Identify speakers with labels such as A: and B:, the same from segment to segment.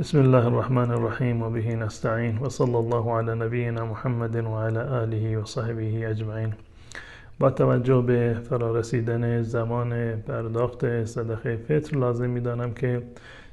A: بسم الله الرحمن الرحیم و به نستعین و صلی الله علی نبینا محمد و علی آله و صحبه اجمعین. با توجه به فرارسیدن زمان پرداخت صدقه فطر، لازم میدانم که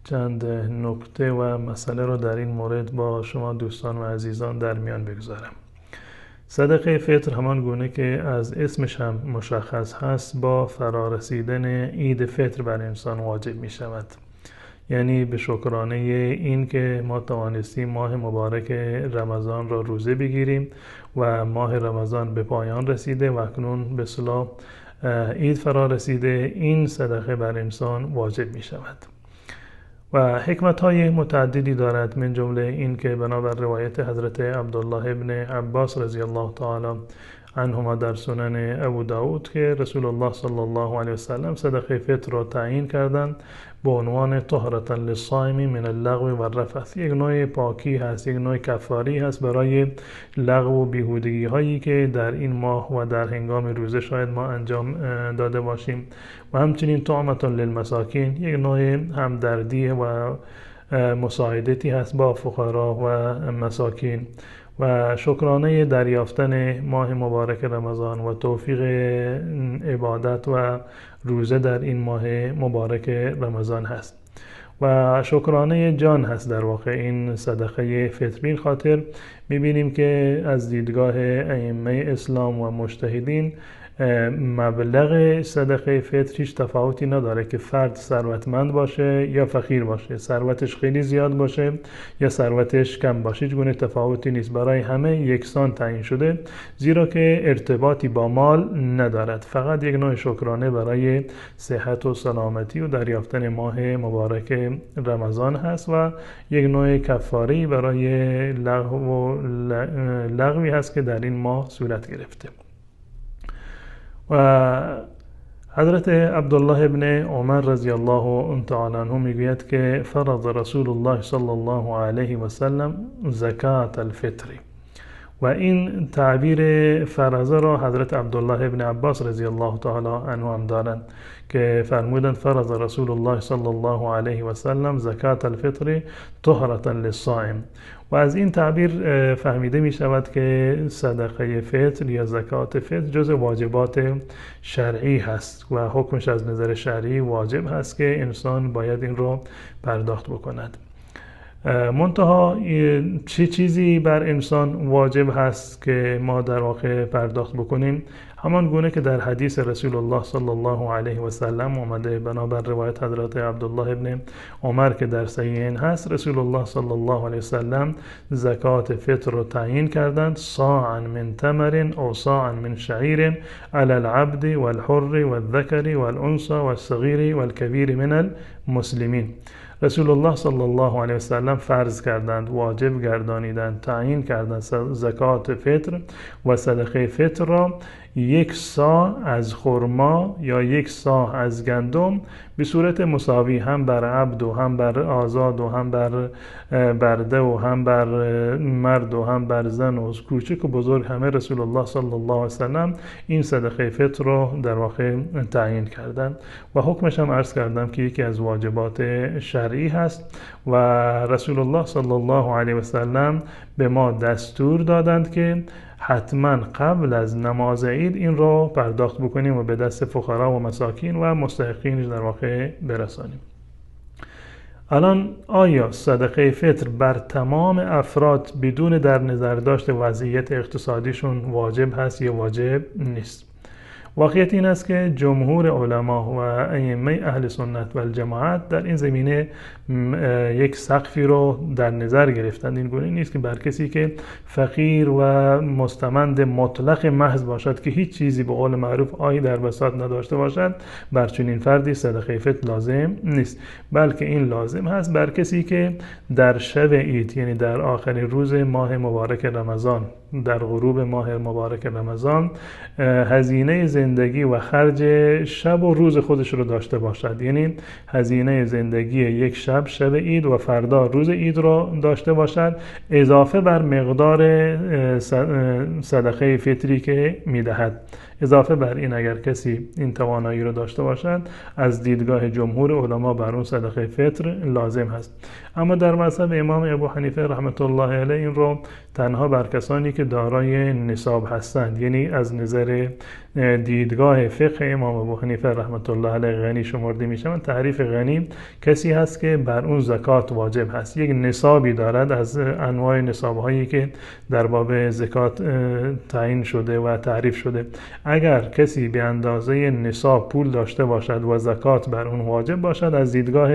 A: چند نکته و مسئله را در این مورد با شما دوستان و عزیزان در میان بگذارم. صدقه فطر همان گونه که از اسمش هم مشخص هست، با فرارسیدن عید فطر بر انسان واجب می شود. یعنی به شکرانه این که ما توانستیم ماه مبارک رمضان را روزه بگیریم و ماه رمضان به پایان رسیده و اکنون به اصطلاح عید فرا رسیده، این صدقه بر انسان واجب می شود و حکمت های متعددی دارد، من جمله این که بنابر روایت حضرت عبدالله ابن عباس رضی الله تعالی عنهما در سنن ابو داود که رسول الله صلی الله علیه وسلم صدقه فطر را تعیین کردند به عنوان طهرة للصائم من اللغو و الرفث. یک نوع پاکی هست، یک نوع کفاری هست برای لغو و بیهودگی هایی که در این ماه و در هنگام روزه شاید ما انجام داده باشیم، و همچنین طعمة للمساکین، یک نوع همدردی و مساعدتی هست با فقرا و مساکین، و شکرانه دریافتن ماه مبارک رمضان و توفیق عبادت و روزه در این ماه مبارک رمضان هست و شکرانه جان هست در واقع این صدقه فطر. این خاطر میبینیم که از دیدگاه ائمه اسلام و مجتهدین مبلغ صدقه فطر هیچ تفاوتی نداره که فرد ثروتمند باشه یا فقیر باشه، ثروتش خیلی زیاد باشه یا ثروتش کم باشه، هیچ گونه تفاوتی نیست، برای همه یکسان تعیین شده، زیرا که ارتباطی با مال ندارد، فقط یک نوع شکرانه برای صحت و سلامتی و دریافتن ماه مبارک رمضان هست و یک نوع کفاری برای لغوی هست که در این ماه صورت گرفته. و حضرت عبدالله ابن عمر رضی الله تعالی عنه میگوید که فرض رسول الله صلی الله علیه و سلم زکات الفطر، و این تعبیر فرض را حضرت عبدالله ابن عباس رضی الله تعالی عنه هم دارند که فرمودند فرض رسول الله صلی الله علیه و سلم زکات الفطر طهرة للصائم. و از این تعبیر فهمیده می شود که صدقه فطر یا زکات فطر جز واجبات شرعی هست و حکمش از نظر شرعی واجب هست که انسان باید این را پرداخت بکند. منتها چه چیزی بر انسان واجب هست که ما در واقع پرداخت بکنیم؟ همان گونه که در حدیث رسول الله صلی الله علیه و سلم آمده، بنابر روایت حضرت عبدالله ابن عمر که در صحیحین هست، رسول الله صلی الله علیه و سلم زکات فطر را تعیین کردند، صاعا من تمر او صاعا من شعیر علی العبد والحر والذکر والانثى والصغیر والکبیر من المسلمین. رسول الله صلی الله علیه و سلم فرض کردند، واجب گردانیدند، تعیین کردند زکات فطر و صدقه فطر را یک صاع از خرما یا یک صاع از گندم به صورت مساوی هم بر عبد و هم بر آزاد و هم بر برده و هم بر مرد و هم بر زن و کوچک و بزرگ، همه رسول الله صلی الله علیه و سلم این صدقه فطر رو در واقع تعیین کردند و حکمش هم عرض کردم که یکی از واجبات شرعی هست و رسول الله صلی الله علیه و سلم به ما دستور دادند که حتما قبل از نماز عید این رو پرداخت بکنیم و به دست فقرا و مساکین و مستحقینش در واقع برسانیم. الان آیا صدقه فطر بر تمام افراد بدون در نظر داشت وضعیت اقتصادیشون واجب هست یا واجب نیست؟ واقعیت این است که جمهور علما و ائمه اهل سنت و الجماعت در این زمینه یک سقفی رو در نظر گرفتند. این گونه نیست که بر کسی که فقیر و مستمند مطلق محض باشد که هیچ چیزی به قول معروف آیی در بساط نداشته باشد، بر چنین فردی صدقه فطر لازم نیست، بلکه این لازم هست بر کسی که در شب عید، یعنی در آخرین روز ماه مبارک رمضان، در غروب ماه مبارک رمضان، هزینه زندگی و خرج شب و روز خودش رو داشته باشد، یعنی هزینه زندگی یک شب، شب عید و فردا روز عید رو داشته باشد، اضافه بر مقدار صدقه فطری که میدهد، اضافه بر این اگر کسی این توانایی رو داشته باشد، از دیدگاه جمهور علما بر اون صدقه فطر لازم هست. اما در مذهب امام ابو حنیفه رحمت الله علیه این رو تنها بر کسانی که دارای نصاب هستند، یعنی از نظر دیدگاه فقه امام ابو حنیفه رحمت الله علیه غنی شمرده می شوند. تعریف غنی کسی هست که بر اون زکات واجب هست، یک نصابی دارد از انواع نصاب هایی که در باب زکات تعیین شده و تعریف شده. اگر کسی به اندازه نصاب پول داشته باشد و زکات بر اون واجب باشد، از دیدگاه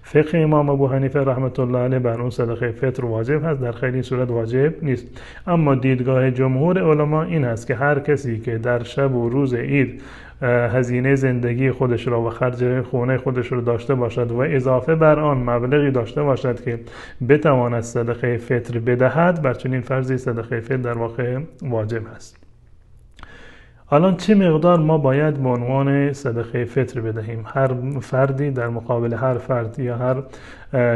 A: فقه امام ابو حنیفه رحمت الله علیه بر اون صدقه فطر واجب هست، در خیلی صورت واجب نیست. اما دیدگاه جمهور علما این هست که هر کسی که در شب و روز عید هزینه زندگی خودش را و خرج خونه خودش را داشته باشد و اضافه بر آن مبلغی داشته باشد که بتواند صدقه فطر بدهد، بر چنین فرضی صدقه فطر در واقع واجب است. الان چه مقدار ما باید به عنوان صدقه فطر بدهیم؟ هر فردی در مقابل هر فرد یا هر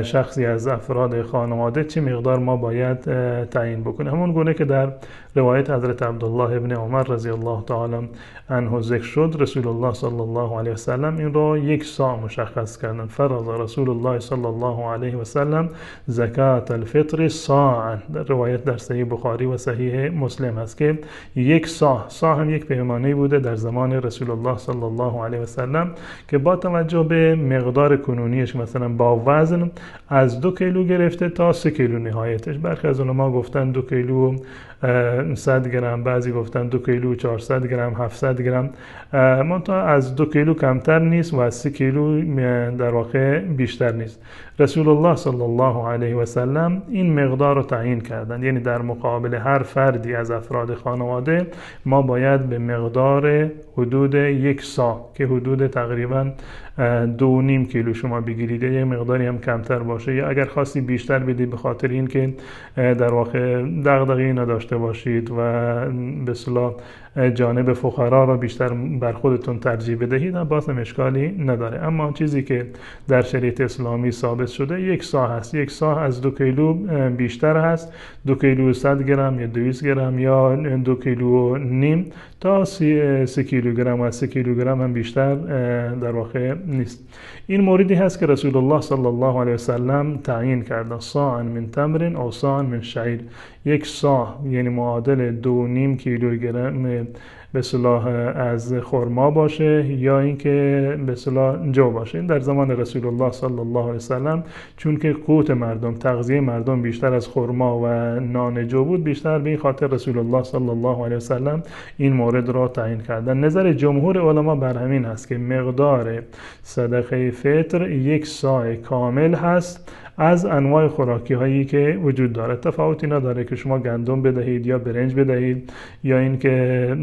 A: شخصی از افراد خانواده چه مقدار ما باید تعیین بکنیم؟ همون گونه که در روایت حضرت عبدالله ابن عمر رضی الله تعالی عنه ذکر شد، رسول الله صلی الله علیه و سلم این را یک صاع مشخص کردن. فرض رسول الله صلی الله علیه و سلم زکات الفطر صاعا. در روایت در صحیح بخاری و صحیح مسلم هست که یک صاع، صاع هم یک پیمانه بوده در زمان رسول الله صلی الله علیه و سلم که با توجه به مقدار کنونیش مثلا با وزن از 2 کیلو گرفته تا 3 کیلو نهایتش. برخی از علما گفتن 2 کیلو 100 گرم، بعضی گفتن 2 کیلو 400 گرم، 700 گرم، منتها از 2 کیلو کمتر نیست و از 3 کیلو در واقع بیشتر نیست. رسول الله صلی الله علیه و سلم این مقدار رو تعیین کردن، یعنی در مقابل هر فردی از افراد خانواده ما باید به مقدار حدود یک صاع که حدود تقریبا 2.5 کیلو شما بگیرید، یه مقداری هم کمتر باشه یا اگر خواستی بیشتر بدید به خاطر اینکه در واقع دغدغه‌ای نداشته باشید و به اصطلاح جانب فقرا را بیشتر بر خودتون ترجیح بدهید، باز هم اشکالی نداره. اما چیزی که در شریعت اسلامی ثابت شده یک صاع هست. یک صاع از 2 کیلو بیشتر هست، 2 کیلو 100 گرم یا 200 گرم یا 2 کیلو نیم تا 3 کیلوگرم و 3 کیلوگرم هم بیشتر در واقع نیست. این موردی هست که رسول الله صلی الله علیه و سلم تعیین کرده، صاع من تمر او صاع من شعیر. یک صاع یعنی معادل 2.5 کیلوگرم به اصطلاح از خرما باشه یا اینکه به اصطلاح جو باشه. این در زمان رسول الله صلی الله علیه و سلم چون که قوت مردم، تغذیه مردم بیشتر از خرما و نان جو بود، بیشتر به این خاطر رسول الله صلی الله علیه و سلم این مورد را تعیین کردن. نظر جمهور علما بر همین هست که مقدار صدقه فطر یک صاع کامل هست از انواع خوراکی هایی که وجود داره. تفاوتی نداره که شما گندم بدهید یا برنج بدهید یا اینکه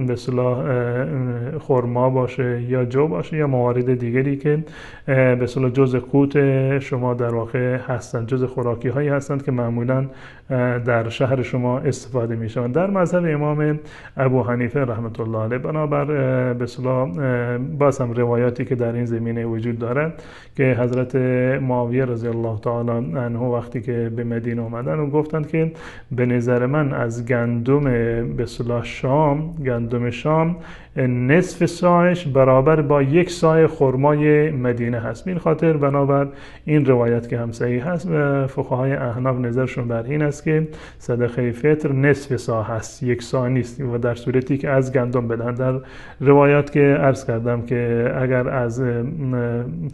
A: به اصطلاح خرما باشه یا جو باشه یا موارد دیگری که به اصطلاح جزء قوت شما در واقع هستند، جزء خوراکی هایی هستند که معمولا در شهر شما استفاده می شوند. در مذهب امام ابو حنیفه رحمت الله علیه بنابر به اصطلاح باز هم روایاتی که در این زمینه وجود داره که حضرت معاویه رضی الله تعالی عنه وقتی که به مدینه آمدن و گفتند که به نظر من از گندم به اصطلاح شام، گندم شام نصف صاعش برابر با یک صاع خرمای مدینه هست. این خاطر بنابر این روایت که هم صحیح هست و فقهای احناف نظرشون بر این است که صدقه فطر نصف صاع هست، یک صاع نیست و در صورتی که از گندم بدن. در روایات که عرض کردم که اگر از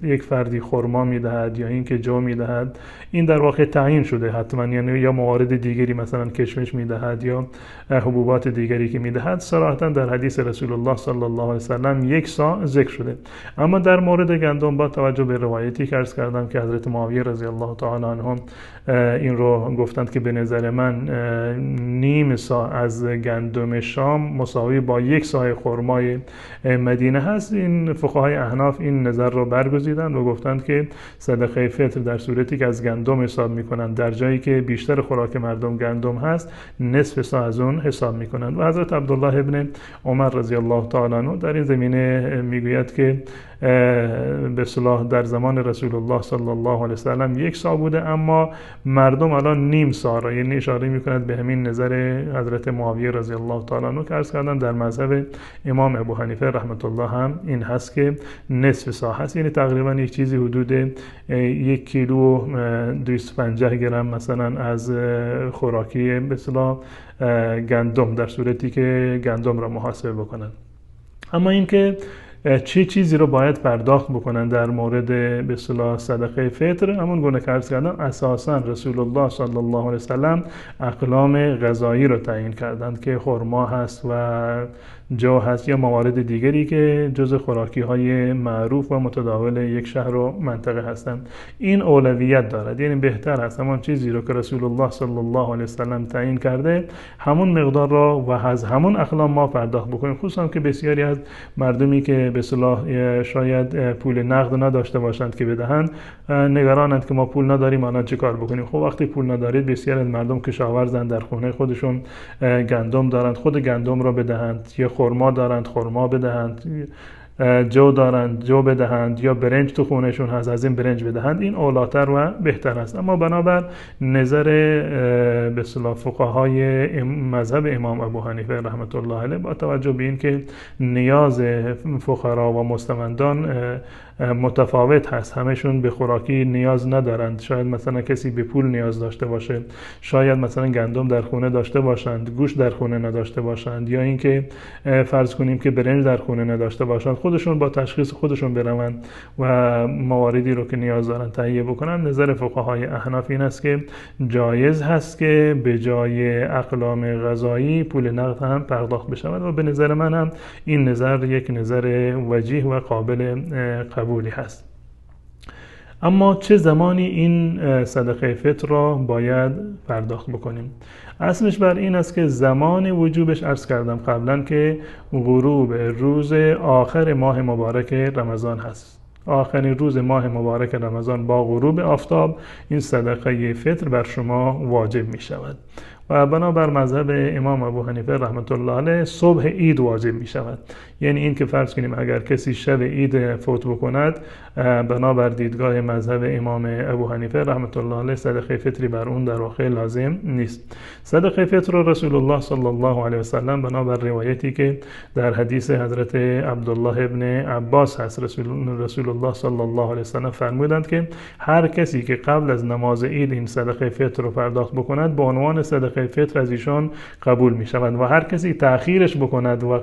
A: یک فردی خرما میدهد یا اینکه جو میدهد، این در واقع تعیین شده حتما، یعنی یا موارد دیگری مثلا کشمش میدهد یا حبوبات دیگری که میدهد، صراحتا در حدیث رسول الله صلی الله علیه و سلم یک صاع ذکر شده. اما در مورد گندم با توجه به روایتی که عرض کردم که حضرت معاویه رضی الله تعالی عنهم این رو گفتند که به نظر من نیم صاع از گندم شام مساوی با یک صاع خرمای مدینه هست، این فقهای احناف این نظر رو برگزیدند و گفتند که صدقه فطر در صورتی که از گندم حساب میکنند، در جایی که بیشتر خوراک مردم گندم هست، نصف صاع از اون حساب میکنند. و حضرت عبدالله ابن عمر رضی الله تعالی عنه در این زمینه میگوید که به اصطلاح در زمان رسول الله صلی الله علیه وسلم 1 صاع بوده، اما مردم الان نیم صاع را، یعنی اشاره میکند به همین نظر حضرت معاویه رضی الله تعالی عنه که عرض کردم در مذهب امام ابو حنیفه رحمت الله هم این هست که نصف صاع هست، یعنی تقریبا یک چیزی حدود 1 کیلو 250 گرم مثلا از خوراکی به اصطلاح گندم، در صورتی که گندم را محاسبه بکنن. اما اینکه چه چیزی رو باید پرداخت بکنن در مورد به اصطلاح صدقه فطر، همون گونه که عرض کردم اساسا رسول الله صلی الله علیه وسلم اقلام غذایی رو تعیین کردند که خرما هست و جو هست یا موارد دیگری که جز خوراکی های معروف و متداول یک شهر و منطقه هستند. این اولویت دارد، یعنی بهتر است همان چیزی رو که رسول الله صلی الله علیه وسلم تعیین کرده همون مقدار را و از همون اقلام ما پرداخت بکنیم، خصوصا که بسیاری از مردمی که به اصطلاح شاید پول نقد نداشته باشند که بدهند، نگرانند که ما پول نداریم الان چه کار بکنیم. خب وقتی پول ندارید، بسیاری از مردم کشاورزند، در خونه خودشون گندم دارند، خود گندم را بدهند، یا خرما دارند خرما بدهند، جو دارند جو بدهند، یا برنج تو خونهشون هست از این برنج بدهند، این اولاتر و بهتر است. اما بنابر نظر به اصطلاح فقهای مذهب امام ابو حنیفه رحمت الله علیه، با توجه به اینکه نیاز فقرا و مستمندان متفاوت هست، همشون به خوراکی نیاز ندارند، شاید مثلا کسی به پول نیاز داشته باشه، شاید مثلا گندم در خونه داشته باشند، گوشت در خونه نداشته باشند، یا اینکه فرض کنیم که برنج در خونه نداشته باشند، خودشون با تشخیص خودشون بروند و مواردی رو که نیاز دارند تهیه بکنند. نظر فقهای احناف این است که جایز هست که به جای اقلام غذایی پول نقد هم پرداخت بشود و به نظر من هم این نظر یک نظر وجیه و قابل قبولی هست. اما چه زمانی این صدقه فطر را باید پرداخت بکنیم؟ اصلش بر این است که زمان وجوبش عرض کردم قبلا که غروب روز آخر ماه مبارک رمضان هست. آخرین روز ماه مبارک رمضان با غروب آفتاب این صدقه فطر بر شما واجب می شود و بنابر مذهب امام ابو حنیفه رحمت الله علیه صبح عید واجب می شود. یعنی این که فرض کنیم اگر کسی شب عید فوت بکند، بنابر دیدگاه مذهب امام ابو حنیفه رحمت الله علیه صدقه فطری بر اون در واقع لازم نیست. صدقه فطر رسول الله صلی الله علیه و سلم بنابر روایتی که در حدیث حضرت عبدالله ابن عباس هست، رسول الله صلی الله علیه و سلم فرمودند که هر کسی که قبل از نماز عید این صدقه فطر رو پرداخت بکند به عنوان صدقه فطر از ایشان قبول می شود و هر کسی تأخیرش بکند و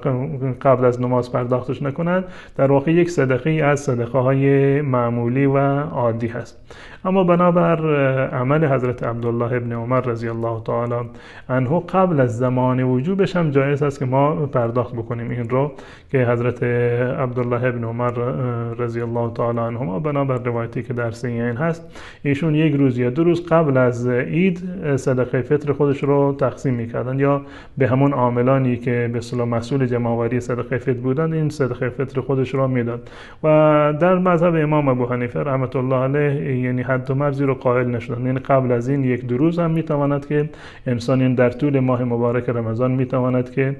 A: قبل از نماز پرداختش نکند در واقع یک صدقه از صدقه های معمولی و عادی هست. اما بنابر عمل حضرت عبدالله ابن عمر رضی الله تعالی عنه قبل از زمان وجوبش هم جایز است که ما پرداخت بکنیم این رو، که حضرت عبدالله ابن عمر رضی الله تعالی عنهما بنابر روایتی که در صحیحین هست ایشون یک روز یا دو روز قبل از عید صدقه فطر خودش رو تقسیم میکردن یا به همون عاملانی که به اصطلاح مسئول جمع‌آوری صدقه فطر بودند این صدقه فطر خودش رو میداد. و در مذهب امام ابو حنیفه رحمت الله علیه یعنی حد و مرزی رو قائل نشدن، یعنی قبل از این یک دو روز هم میتواند که انسان این در طول ماه مبارک رمضان میتواند که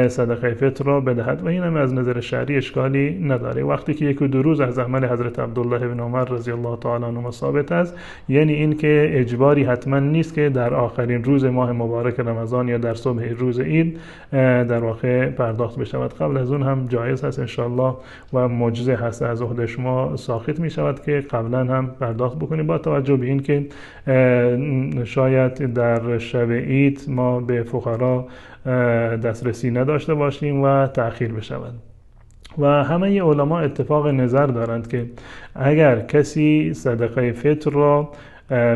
A: صدقه فطر را بدهد و این هم از نظر شرعی اشکالی نداره. وقتی که یک و دو روز از عمل حضرت عبدالله بن عمر رضی الله تعالی عنهما ثابت است، یعنی این که اجباری حتما نیست که در آخرین روز ماه مبارک رمضان یا در صبح روز عید در واقع پرداخت بشود، قبل از اون هم جایز هست انشاءالله و معجزه هست از عهده شما ساقط می شود که قبلا هم پرداخت بکنیم، با توجه به این که شاید در شب عید ما به فقرا دسترسی نداشته باشیم و تأخیر بشود. و همه علما اتفاق نظر دارند که اگر کسی صدقه فطر را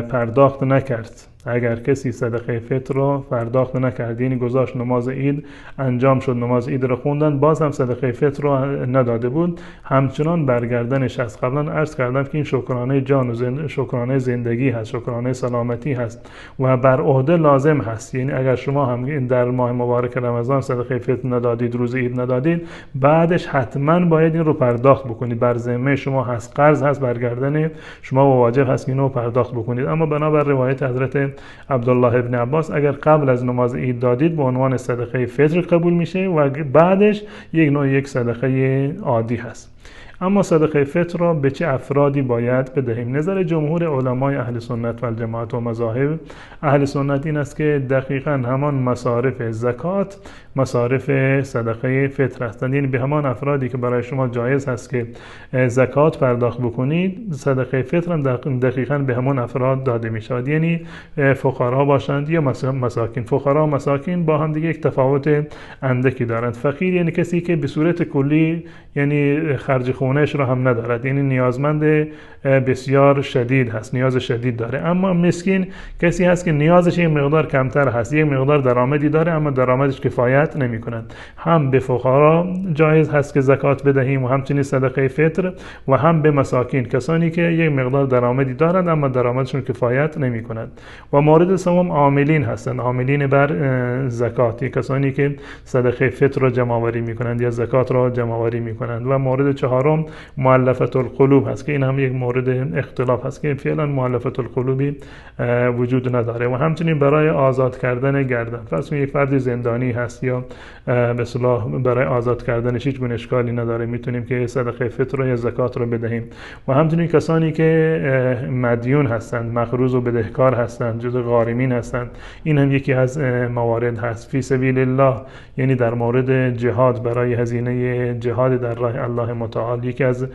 A: پرداخت نکرد، اگر کسی صدقه فطر را پرداخت نکرد، یعنی گذاشت نماز عید انجام شد، نماز عید را خوندن، باز هم صدقه فطر را نداده بود، همچنان برگردنش هست. قبلا عرض کردم که این شکرانه جان و شکرانه زندگی هست، شکرانه سلامتی هست و بر عهده لازم هست. یعنی اگر شما هم در ماه مبارک رمضان صدقه فطر ندادید، روز عید ندادید، بعدش حتما باید این رو پرداخت بکنید، بر ذمه شما هست، قرض هست برگردن شما و واجب هست اینو پرداخت بکنید. اما بنابر روایت حضرت عبدالله ابن عباس اگر قبل از نماز عید دادید به عنوان صدقه فطر قبول میشه و بعدش یک نوع یک صدقه عادی هست. اما صدقه فطر را به چه افرادی باید بدهیم؟ نظر جمهور علمای اهل سنت و الجماعت و مذاهب اهل سنت این است که دقیقا همان مصارف زکات مصارف صدقه فطر هستند، یعنی به همان افرادی که برای شما جایز هست که زکات پرداخت بکنید، صدقه فطر هم دقیقا به همان افراد داده می شود، یعنی فقرا باشند یا مساکین. فقرا و مساکین با هم دیگه یک تفاوت اندکی دارند. فقیر یعنی کسی که به صورت کلی یعنی خرج خونهش را هم ندارد، یعنی نیازمند بسیار شدید هست، نیاز شدید داره. اما مسکین کسی هست که نیازش یک مقدار کمتر هست، یک مقدار درآمدی داره اما درآمدش کفایت نمی کند. هم به فقرا جایز هست که زکات بدهیم و همچنین صدقه فطر، و هم به مساکین، کسانی که یک مقدار درآمدی دارند اما درآمدشون کفایت نمی کند. و مورد سوم عاملین هستند، عاملین بر زکات، کسانی که صدقه فطر را جمع آوری می کنند یا زکات را جمع آوری می کنند. و مورد چهارم مؤلفه القلوب هست که این هم یک مورد اختلاف هست که فعلا مؤلفه القلوبی وجود نداره. و همچنین برای آزاد کردن گردن، فرض کنید یک فرد زندانی هست یا به اصطلاح برای آزاد کردنش هیچ گونه اشکالی نداره، میتونیم که صدقه فطر یا زکات رو بدهیم. و همچنین کسانی که مدیون هستند، مقروض و بدهکار هستند، جزء غارمین هستند، این هم یکی از موارد هست. فی سبیل الله یعنی در مورد جهاد، برای هزینه جهاد در راه الله متعال، یکی از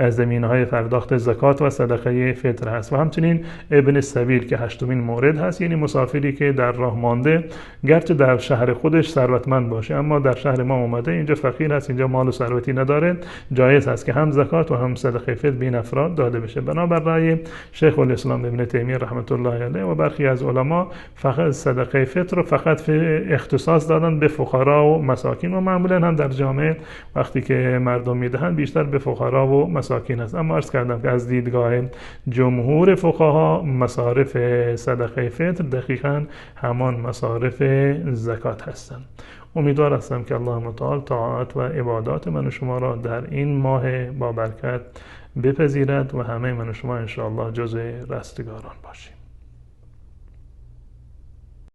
A: زمینه‌های پرداخت زکات و صدقه فطر هست. و همچنین ابن السبیل که هشتمین مورد هست، یعنی مسافری که در راه مانده، گرچه در شهر خودش ثروتمند باشه اما در شهر ما اومده اینجا فقیر هست، اینجا مال و ثروتی نداره، جایز هست که هم زکات و هم صدقه فطر به این افراد داده بشه. بنابر رأی شیخ الاسلام ابن تیمیه رحمت الله علیه و برخی از علما فقط صدقه فطر رو فقط اختصاص دادن به فقرا و مساکین، و معمولا هم در جامعه وقتی که مردم میدهند بیشتر به فقرا و مساکین است. اما عرض کردم که از دیدگاه جمهور فقها مصارف صدقه فطر دقیقاً همان مصارف زکات هستند. امیدوار هستم که الله متعال طاعت و عبادات من و شما را در این ماه با برکت بپذیرد و همه من و شما انشاءالله جزء رستگاران باشیم.